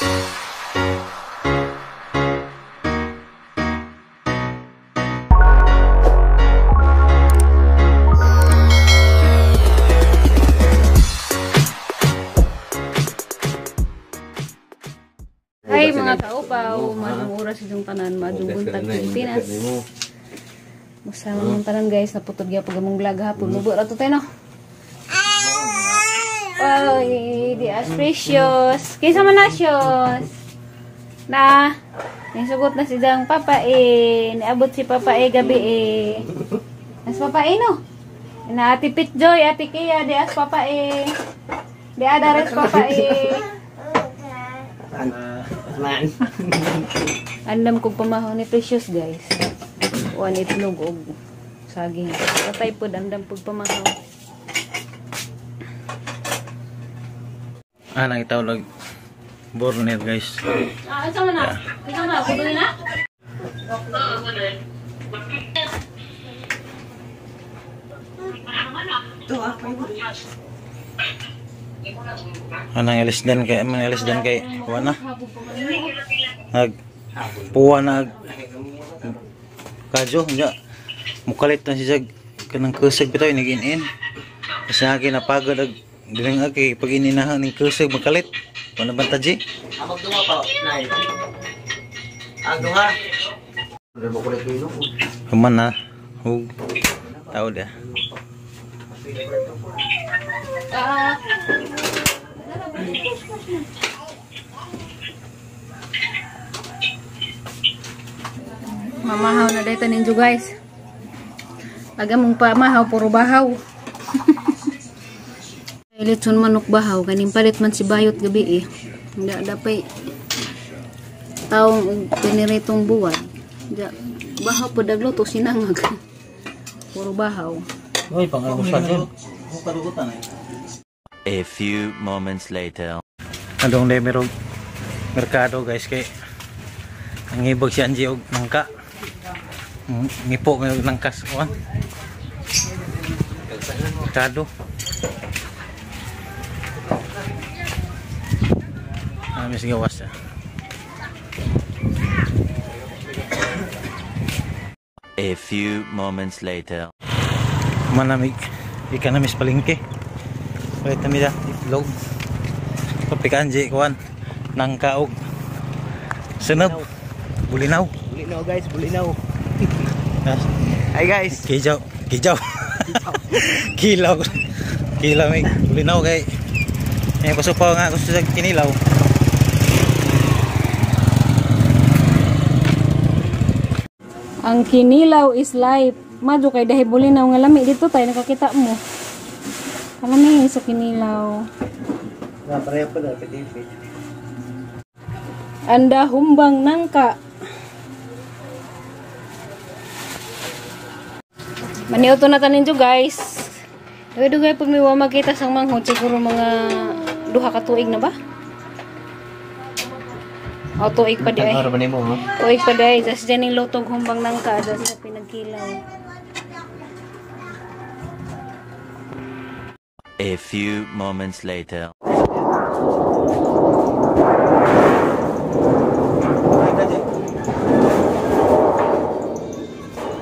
Hi mga kaupaw, maadong oras itong tanan, maadong buntag Pilipinas. Musa man tanan guys, naputod gyapon among vlog hapon. Mubo ra to tayo no. Oy, di as precious. Kinsa man na siyos? Na, nisugot na si Jang Papa eh. Niabot si Papa eh gabi eh. As Papa eh no. Na Ate Pit Joy, Ate Kia, di as Papa eh. Di adares Papa eh. Andam kong pamahaw ni Precious guys. One itlog og saging. Patay pod andam pug pamahaw. Ah, nangitaw lag burner guys. Ah, asa man na? Asa man na? Kudoy na? Anang elisdan kay mga elisdan kay kuha na. Nag puwa na kadyo nya mukalit na si jag kanang kusog bitaw nagin-in. Kasi agi napagod ag diring agi pag ininahan ning kusog makalit. Wala ban taji? Amag duha pa nay. Ang duha. Human na hug tao da. Mamahaw na dito ninyo guys. Aga mong pamahaw, puro bahaw. Litson manok bahaw, kaning palit man si Bayot gabi eh. Dapay taong og piniritong buwan. Bahaw po dagluto sinangag. Puro bahaw. Oy, pang-almusal yun. Kadugutan eh. A few moments later. Adong day merong merkado guys kay ang ibog si Angie og nangka. Ngipo may og nangkas kuan. Merkado. Amis gawas. A few moments later. Manamig ika na mis palengke. Wait na mida itlog. Kape kanji kuan nangka og sunod bulinaw. Bulinaw guys, bulinaw. Yes. Hi guys. Kijaw, kijaw. Kilaw. Kilaw may bulinaw kay. Eh pasupaw nga gusto sa kinilaw. Ang kinilaw is life. Madyo kay dahil bulinaw nga lami dito tayo nakakita mo. Kalami sa kinilaw. Na pareho pa na pwede. Anda humbang nangka. Maniuto na tanin jo guys. Dugay-dugay pag may makita sang manghod siguro mga 2 ka tuig na ba? O tuig pa di ay. Tuig pa di ay. Tas dyan yung lutong humbang nangka das sa pinagkilaw. A few moments later.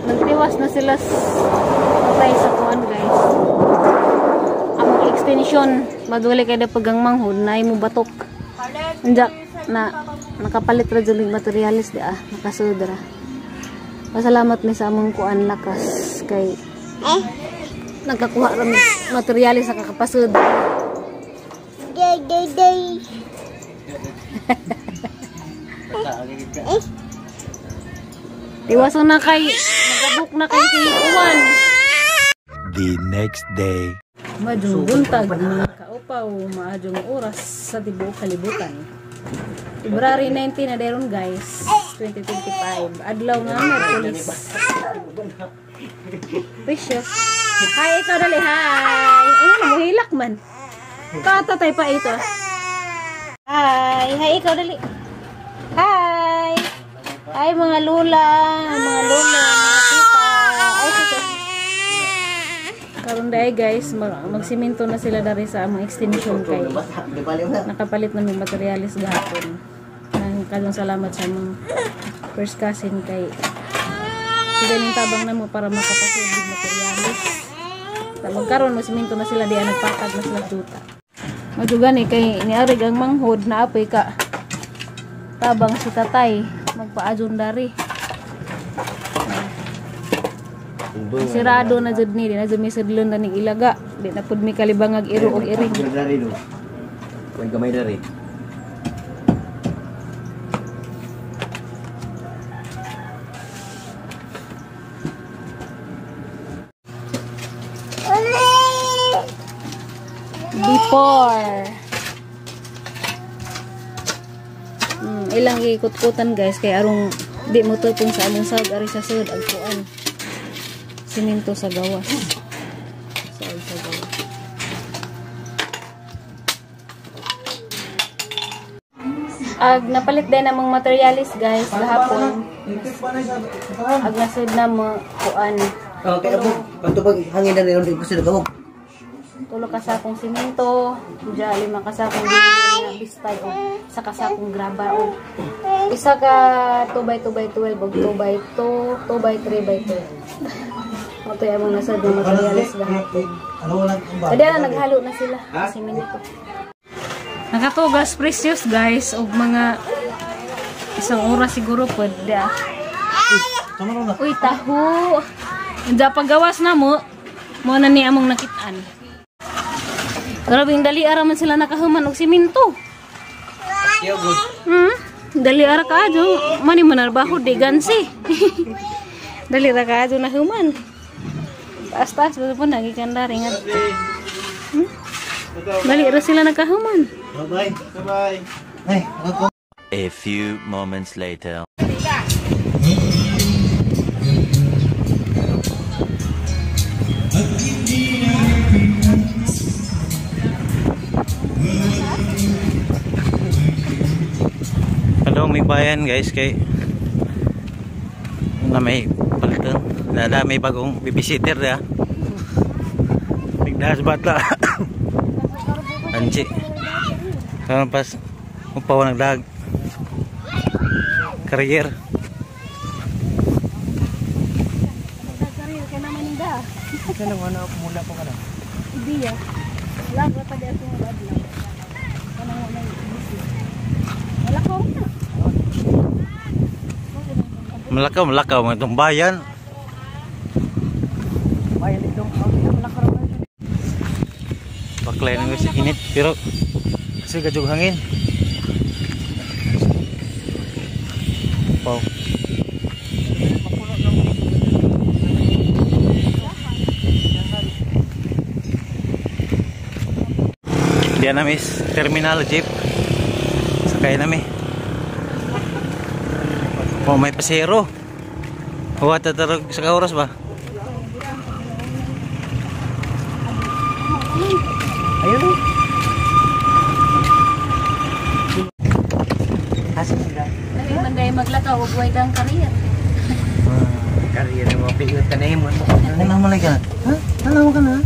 Nagtiwas na sila patay sa kuan guys. Among extension maduli kay pag ang manghod na imo batok. Unja na nakapalit ra jud mig materialis di ah, nakasud ra. Pasalamat mi sa among kuan lakas kay nagkakuha ra mig materialis sa kakapasud. Day day day. Tiwason na kay magabok na kay si kuan. The next day. Maadjong buntag mga kaupaw, maadjong oras sa tibuok kalibutan. February 19 na deron guys, 2025. Adlaw nga Merkulis. Precious. Hi, ikaw dali, hi. Ano, muhilak man. Katatay pa ito. Hi, hi, ikaw dali. Hi. Hi mga lula, mga lola, mga tita. Ay, tita. Karon dai guys, magsimento na sila dari sa among extension kay nakapalit na may materialis gahapon. Kagong salamat sa among first cousin kay sila ning tabang namo para makapasod og materyales. Tabang karon mo simento na sila diyan, nagpatag na sila juta. Mao gani kay niarig ang manghod na apoy ka tabang si tatay magpaadyon dari. Sirado na jud ni, di na jud mi sedlon na ning ilaga. Di na pud mi kalibangag iro og iring. Dari do. Kuan gamay dari. Before. Ilang ikut-kutan guys kay arong di mo tupong sa among sag ari sa sud ag kuan. Simento sa gawas. Saog sa gawas. Ag napalit din among materialis guys gahapon. Ag nasud na mo kuan. Okay, abo. Kanto pag hangin na rin ko sila gawog. Tulo ka sakong simento, dya 5 ka sakong nga bistay o isa ka sakong graba o isa ka 2x2x12 og 2x2, 2x3x2. Matoy among nasad ng materialis gahapon. Kaya na naghalo na sila simento. Nakatugas precious guys og mga isang oras siguro pod da. Uy, taho. Unja paggawas na mo, mo na ni among nakitaan. Grabing dali ara man sila nakahuman og simento. Dali ara kaadyo, mani man narbaho di gansi. Dali ra kaadyo nahuman. Taas-taas ba po nagikan dari nga. Dali ra sila nakahuman. Bye-bye. Bye-bye. Hey, A few moments later. Hello, may bayan guys kay na may palitan na may bagong babysitter ya. Nagdahas bata. Anji. Karon pas upaw nagdag career. Nagdag-career ka naman da. Kana wala mula pa kana. Hindi ya. Wala pa di ako adlaw. Kanang wala busy. Wala ko na. Malakaw, malakaw mga itong bayan. Bayan itong Baklay na sa init pero kasi gajug hangin. Wow. Diyan na miss terminal jeep. Sakay na mi. Oh, may pasero. Huwag tatarog sa oras ba? Ayun. Asa sila? Dali man dai maglakaw og way kang career. Career mo pigot ka na mo. Ano mo ka? Ha? Ano ka na?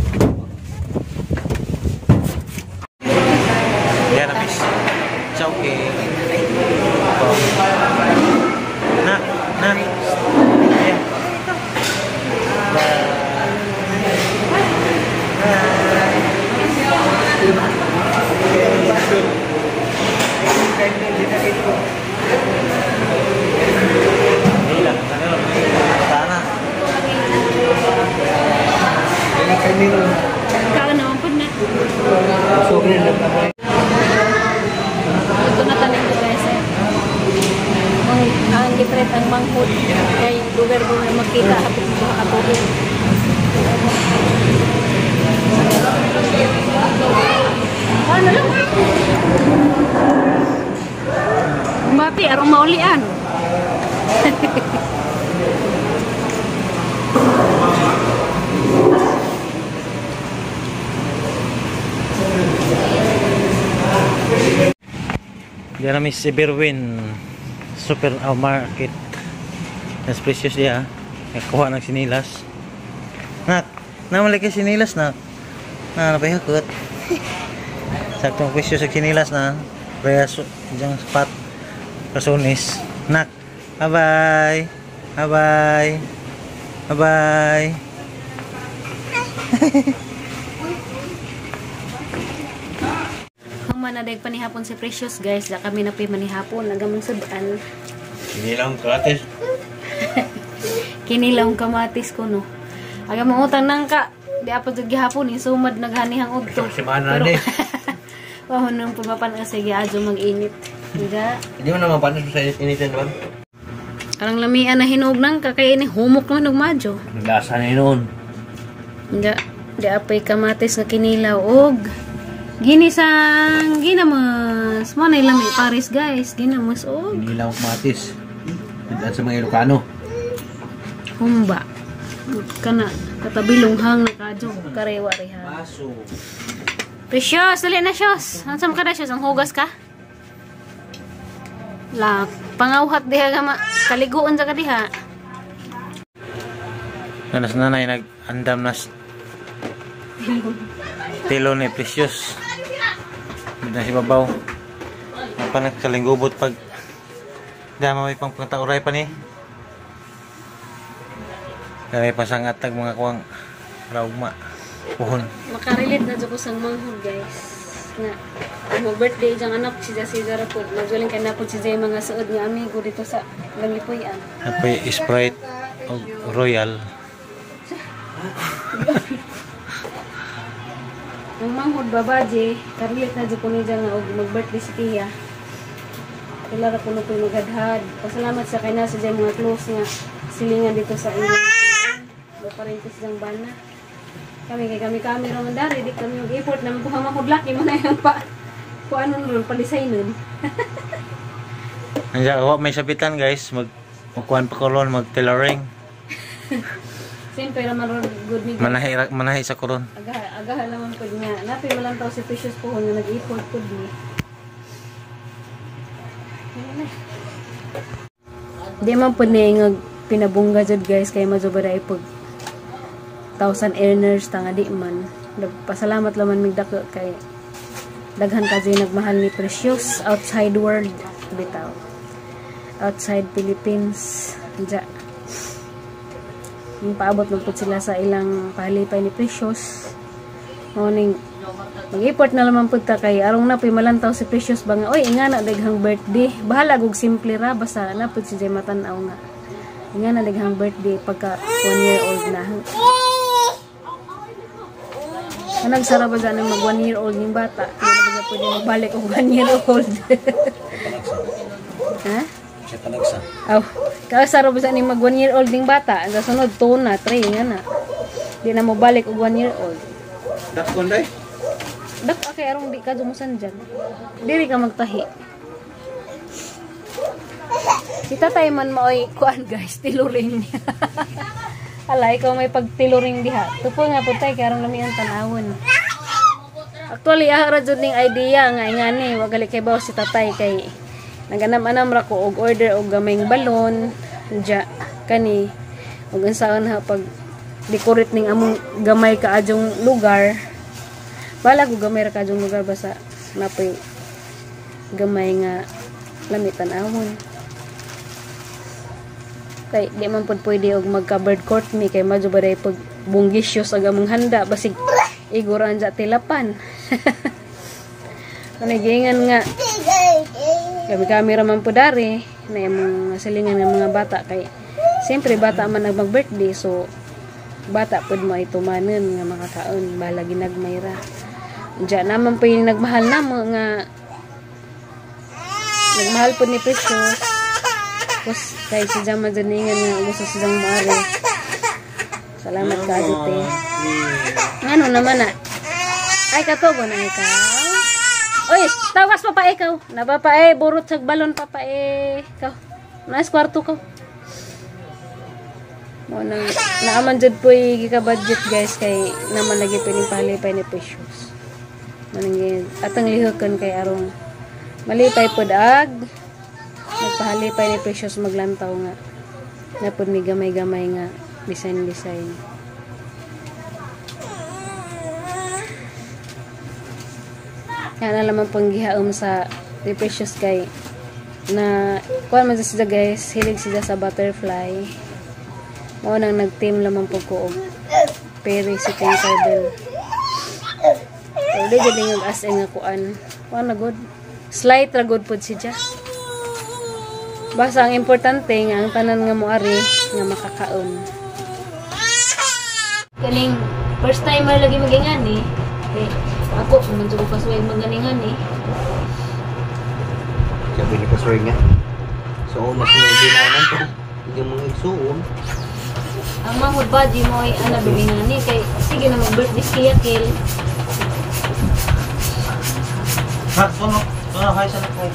Yan na miss. It's okay. Oh. Na, na. Ayan. Kaon naman po na. Ito na tanin ko guys eh. Ang gitret ang manghod. Kay lugar mo may makita hapit mo ka katuig. Ano lang? Mati, arong maulian. Diyan namin si Berwin Super Market. Mas precious niya. Nakuha ng sinilas. Nak, namali kay sinilas nak. Na napahikot. Saktong precious sa sinilas na. Reyes diyang spot. Kasunis. Nak. Bye-bye. Bye-bye. Bye-bye. Human na dag panihapon si Precious guys, da kami na pay manihapon nagamang sudan. Kinilang kamatis. Kinilaw kamatis ko no. Aga mangutang nang ka, di apa jud gihapon ni sumad naghanihang udto. Isang semana na eh. Wahon nang pumapan kasi giadyo mag-init. Nga. Hindi mo naman paano sa initin naman. Karang lamian na hinog nang ka kay ini humok naman og madyo. Lasa na noon. Nga, di apay kamatis nga kinilaw og ginisang ginamos. Mo na lami pares guys, ginamos og Kinilang kamatis. Daan sa mga Ilocano. humba. Kana katabi lunghang na kadyo karewa reha. Baso. Precious, dali na Shos. Ansam ka na Shos, ang hugas ka? La, pangawhat diha nga kaliguon sa ka diha. Nanas nanay nag-andam na tilo ni Precious. Na si babaw. Napanag kalinggubot pag dama may pang pangtauray pa ni. Kaya pasangat tag mga kuwang raugma. Puhon. Makarelate na jud ko sang manghod guys. Nga mo birthday jang anak si Cesar po. Magjuling kay napod si Jay mga suod nga amigo dito sa Langipuy-an. Napay Sprite o Royal. Ang manghod babaje, karelate na jud ko ni nga og mag-birthday si Tia. Kila ra kuno po'y maghadhad. Pasalamat sa kay na sa Jay mga close nga silingan dito sa inyo. Ba pa rin jang bana. Kami kay kami kami ra man dari di kami mag-effort na magkuha makudlaki mo na yung pa kung ano nun palisay nun. Andiyan, wa may sabitan guys, magkuhan pa koron, mag tailoring. Siyempre ra man ron good ni Manahi manahi sa koron. Agaha agaha laman pud nga. Napi malantaw si Precious pohon nga nag-effort pud ni. Di man pud ni nga pinabungga jud guys kay madyo ba dai pag 1,000 earners ta nga di man. Pasalamat laman mig dako kay daghan ka jud nagmahal ni Precious outside world bitaw. Outside Philippines. Diya. Yung paabot man pud sila sa ilang pahalipay ni Precious. Mao ning mag-effort na laman pud ta kay arong na puy malantaw si Precious ba nga oy ingana daghang birthday. Bahala og simple ra basta na pud si Jay matan-aw nga. Ingana daghang birthday pagka 1 year old na. Nagsara ba dyan ang mag 1 year old yung bata? Hindi na ba siya pwede magbalik og 1 year old? Ha? Siya panagsa. Aw, kaasara ba dyan ang mag 1 year old yung bata? Ang kasunod, 2 na, 3 nga na. Di na mo balik og 1 year old. Dakon day. Dak, okay, arong di ka dumusan dyan. Diri ka magtahi. Si tatay man maoy kuan guys, tiluring. Ala, ikaw may pagtiluring diha. Tupo nga po tayo, kaya arong lami ang tanawon. Actually, ahara jud ning idea nga ingani, wa gali kay bawo si tatay kay naganam-anam ra ko og order og gamayng balon dya kani og unsaon ha pag decorate ning among gamay kaadyong lugar. Bala ko gamay ra kaadyong lugar basta napoy gamay nga lami tan-awon. Kay di man pud pwede og magka-bird court mi kay madyo ba day pag bunggisyo sa gamong handa basig iguran ja tilapan. Ano giingan nga kami-kami ra man pud dari na imong silingan ng mga bata kay siyempre bata man ang mag-birthday, so bata pud mo ay tumanon nga makakaon bahala ginagmay ra. Diya naman po yung nagmahal namo nga nagmahal pud ni Precious. Tapos kay si Jama dyan nga gusto si Jang maari. Salamat ka adite. Ano naman na? Ay katugo na ikaw. Oy, tawas pa pa ikaw. Napapa burot sa balon pa pa ikaw. Nais kwarto ko. Mo nang naaman jud po'y gika-budget guys kay naman lagi pining palipay ni Precious. Manang atang lihokan kay arong malipay pod ag nagpahalipay ni Precious maglantaw nga napod mi gamay-gamay nga design-design. Kaya na lamang pang gihaom sa ni Precious kay Na kuan man siya guys, hilig siya sa butterfly. Mao nang nag-team lamang po ko og Peri si Tinkerbell. Pero di gud yung as in nga kuan. Kuan na good. Slight ra good pod siya. Basta ang importante nga ang tanan nga moari nga makakaon. Kaning first timer lagi magingan eh. Okay. Ako man jud ko kasuway maganingan eh. Sabi ni Pastor nga. So una sa ginanan to. Hindi mo igsuon. Ang mahud ba di mo ay ana bibingani kay sige na mag-birthday siya kil. Ha, tuno. Tuno, hi sa hi.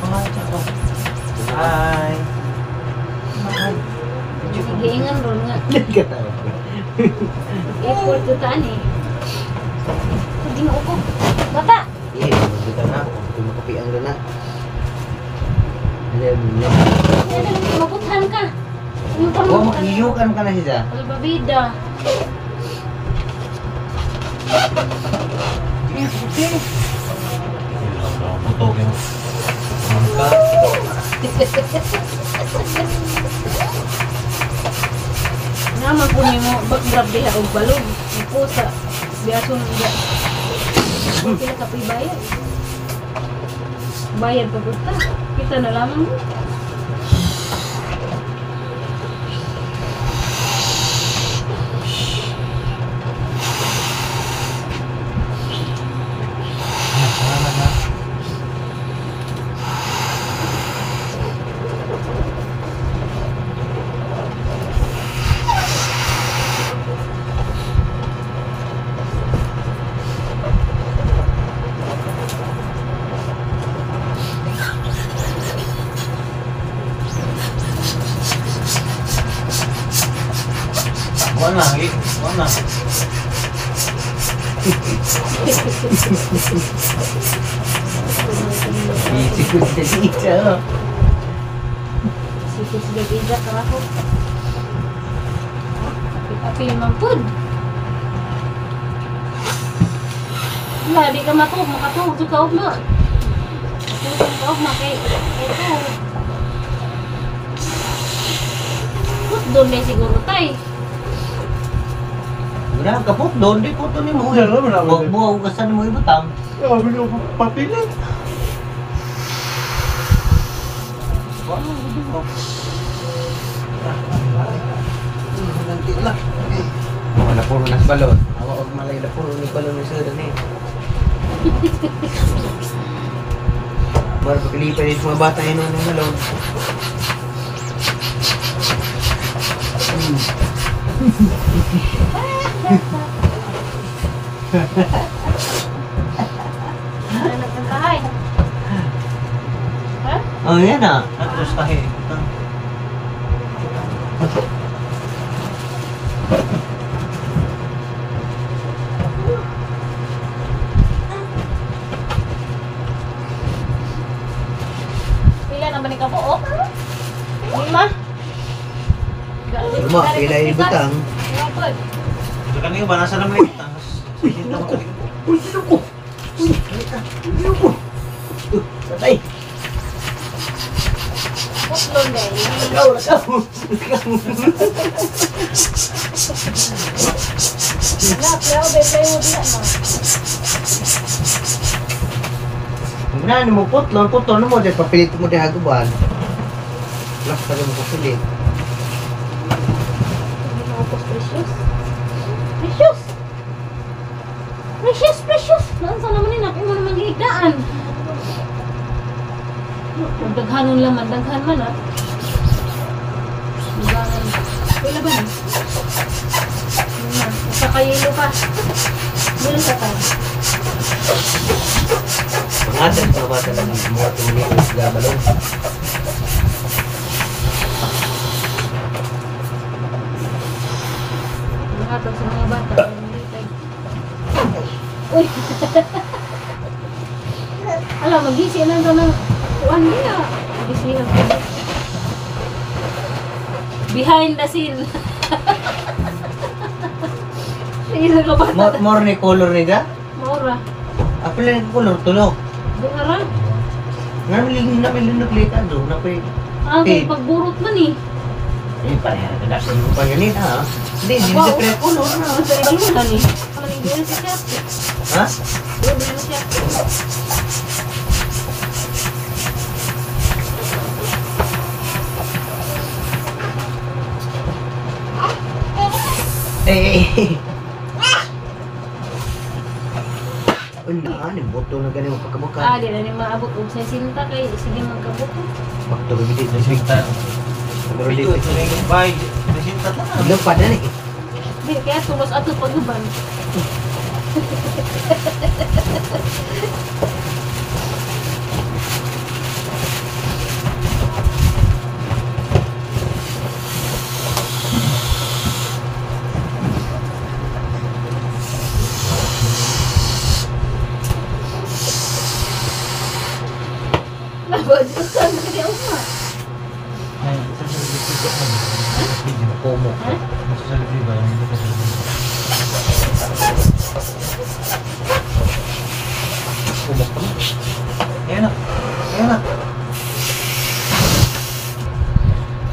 Hi sa ko. Hi. Hi. Giingan ron nga. Katawa. Effort ko taan eh. Ginoo ko. Bata. Eh, magbuta na. Kung makapiang na na. Alam na. Ano mabuthan ka. Yung Wa makiyukan ka na siya. Albabida. Putogin. Mangka. Naman po nimo backdrop diha og balog. Ipo sa biason diha. Pila ka pa'y bayad. Bayad pa pud ta. Kita na lamang mo. Salamat na. Wala, wala. Sikot sa siya. Sikot sa gagija ka ako. Apil man pud. Wala, di ka matuog. Makatuog jud ka ugma. Matuog ka ugma kay ito. Put doon na siguro tay. Wala ka po doon di po to ni mo. Wala, wala. Buwa ugasan mo ibutang. Sabi ko, papilit. Wala puro nas balon. Awa og malay na puro ni balon ni sir ni. Mara pagkalipan yung mga bata yun ng balon. Ano nagkantahay? Ha? Oh, yan ah. Tapos tahi. Pila na ba ni ka buok? 5? Lima, pila yung butang. Lima pod. Ito kanina ba? Nasa naman yung taas. Uy, sino ko? Uy, sino ko? Uy, sino ko? Patay. Putlon dahil. Ikaw, ikaw. Ikaw. Wala, play bay play mo diha ma. Wala mo putlon, putlon mo dahil papilit mo dahil haguban. Last pa rin mo papilit. Ginoo precious. Precious. Precious, precious. Naunsa naman ni napi mo naman gihigdaan. Daghanon laman, daghan man ah. Daghanon. Pila ba ni? Na, sa kayelo pa. Dili sa tayo. Pangalan sa bata lang mga tumuli sa balon. Mga sa mga bata. Uy! Ala, mag-gisi na ito ng kuan niya. Gisi na. Behind the scene. Isa ka bata. More ni color ni da? Maura. Apa lang ni color tulog? Dungara. Nga namin lunok litan do na pa. Ah, kay pagburot man eh. Eh, pareha na na sa iyo pa ganit ha. Hindi, hindi Wow. sa pre color na. Sa ibang na ni. Ano siya? Ha? Ano siya? Eh. Una, ni boto na gani mo pagkabukan. Ah, di na ni maabot og sa sinta kay sige magkabuto. Bakto gid Sa sinta. Pero dito. Bye. Sa sinta ta. Lupad na ni. Di kaya tulos ato paguban. Nabadyokan kaya uma. Ay, sa video. Komo. Ha? Sa video ba? Hindi pa sa video. Komo pa. Ayan na. Ayan na.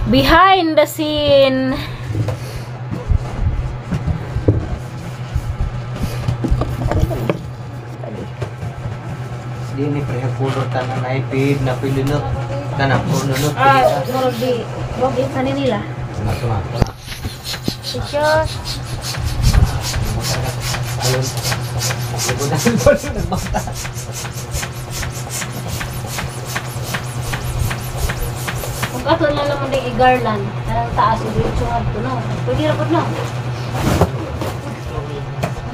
Behind the scene. Di ni pareha color tanan na ipid na pilunok. Tanan kulunok. Ah, murag di. Wag sa nila. Tuna tuna tuna. Picture. Ayun. Libudan balon ng bata. Kung ato na naman din i-garland, kanang taas o diretso nga to, no? Pwede ra pud no?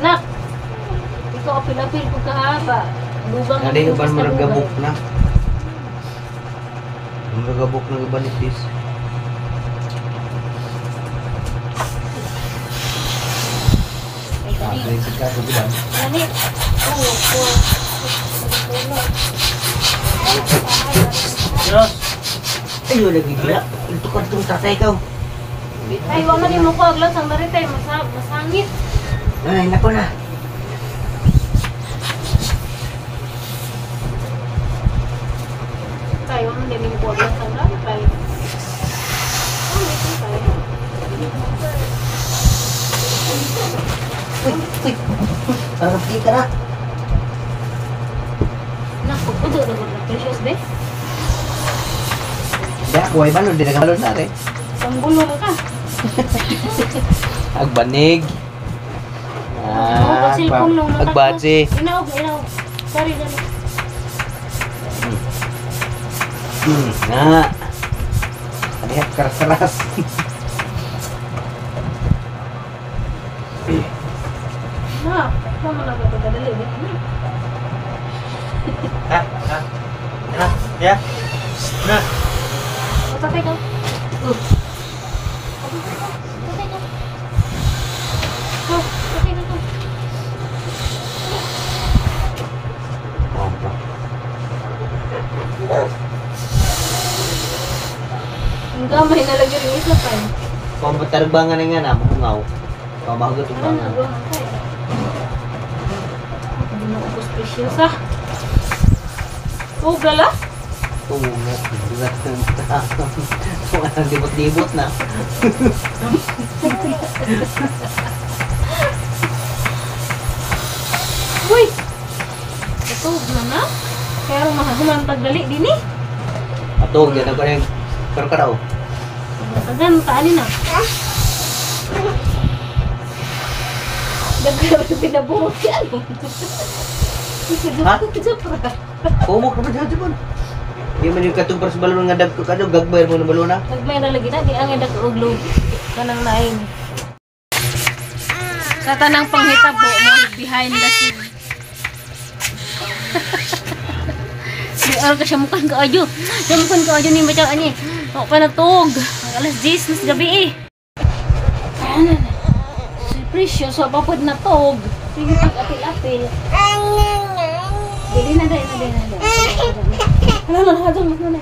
Anak! Ikaw apil-apil kung kahaba. Lubang Nga di uban mo nagabok na. Nagabok na uban ni sis. Ay, gani. Ah, sa kaso uban. Gani. Oo, oh, Diyos. Ayo lagi gila. Ito ka itong tatay ko. Ay, wa man nimo ko aglas ang maritay masangit. Ay, nako na. Tayo man din mo ko aglas ang maritay. Oh, ito tayo. Uy, uy. Parang ka na. Nak, pagkudo na na precious be. Di ako ay balon, di na balon na rin. Panggulo ka ka. Agbanig. Oo, Ah, cellphone lang natakbo. agbatsi. Inaog, inaog. Sorry, dali. Na. Adihat keras-keras. Na, mama na ba dali ba? Na. Ha? Ha? Ha? Ya? Na. O, tatay ka. Oh. Tatay ka. Tatay ka. Go, tatay ka, go. Pompa. Ang gamay na lagi rin isa pa eh. Pompa tarbangan nga na, bungaw. Pamahagot Ano na, bangan. buwan ka eh. Hindi na ubos precious ah. Oh, gala? Tungo. Kung anong libot-libot na. Uy! Ito, na na. Kaya mahaguman pagdali din eh. Atog, yan ako na yung karkaraw. Tagan, taan na. Dagdag pinabuhok siya. Ha? Kumok naman siya, Jibon. Di man yung katong para sa balon nga dagko ka gagbayar mo ng balon na. Nagmay na lagi na, di ang idag og log. Kanang lain. Sa tanang panghitabo mo behind the scene. Di ar ka siya mukhang kaadyo. Siya mukhang kaadyo ni macam ani. Ako pa natug. Alas 10 nas gabi eh. Ano na? Si Precious, so papod na tog. Sige pag apil-apil. Dili na dali na dali na dali. Ano na na na na.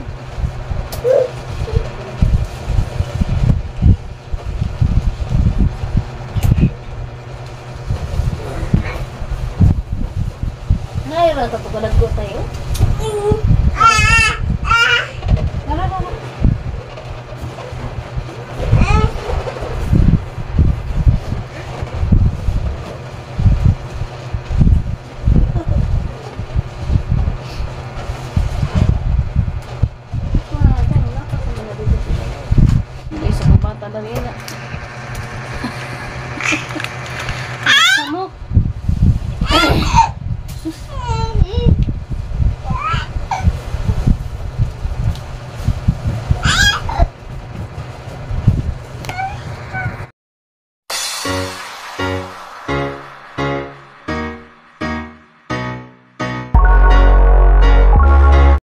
Naira ka to kalag ko tayo.